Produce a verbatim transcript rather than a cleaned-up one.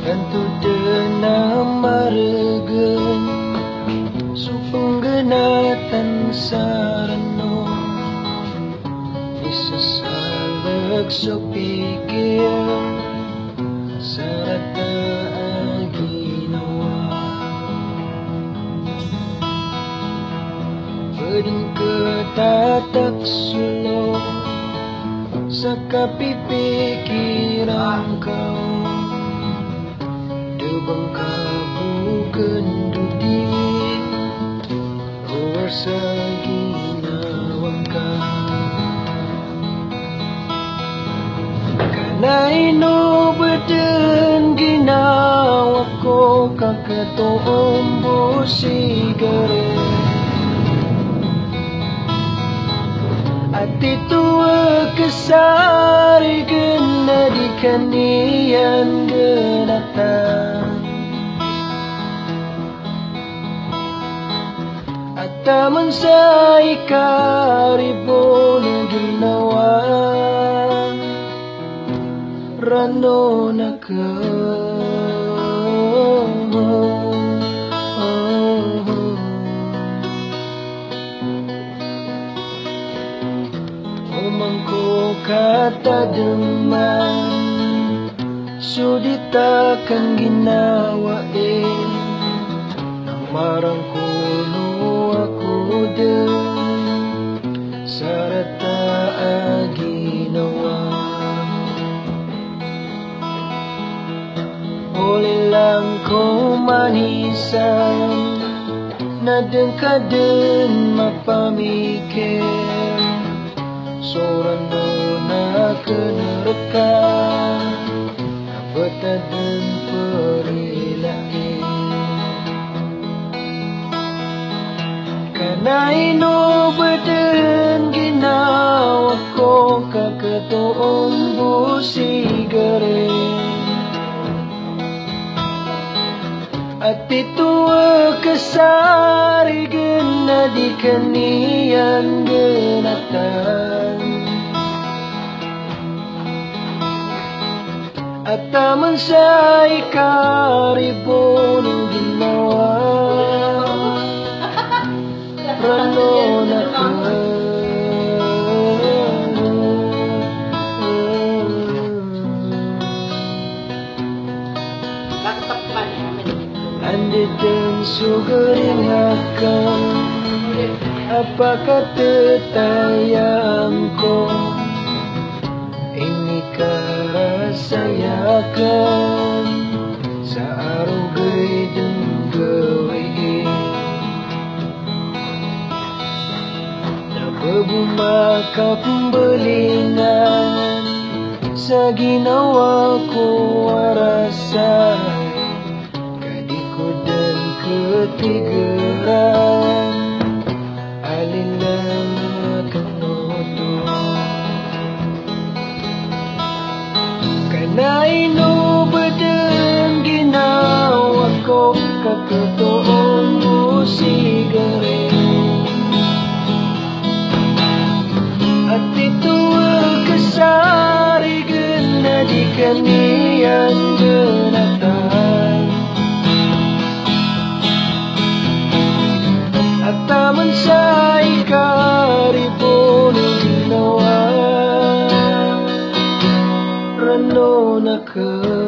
Tanto dn a margn so pnggnatan sa rano, isasalag so pikir sa rata a ginawa. Pd dn katatak solo sa kapipikiran ka o da ba ngka bo gndodi rowar sa ginawa ngka. Ka na ino bdn ginawa ko ka katoombo si gari a tito a kasarign na di ka niyan gnatan. A taman sa ikaribo o ginawa rano na ka. Oman ko katadman so di ta kangginawai, na marangkolo ako dn sa rata a ginawa. Olilan ko manisan na dn ka dn mapamikir so rano na kn rka na btad dn prilai. Ka na ino bdn ginawa ko ka katoombo si gari a tito a kasarign na di ka niyan gnatan. A taman sa ikaribo o ginawa rano na ka. Anda dn so gari ngka a pakatatayaan ko, inikarasay akn sa arogay dn gawii. Na ba bo makapmbalinan sa ginawa ko a rasay ka di ko dn katigaran a lilan akn oto. Ka na ino bdn ginawa ko ka katoombo si gari a tito a kasarign na di ka niyan gnatan. A taman sa ikaribo o ginawa rano na ka.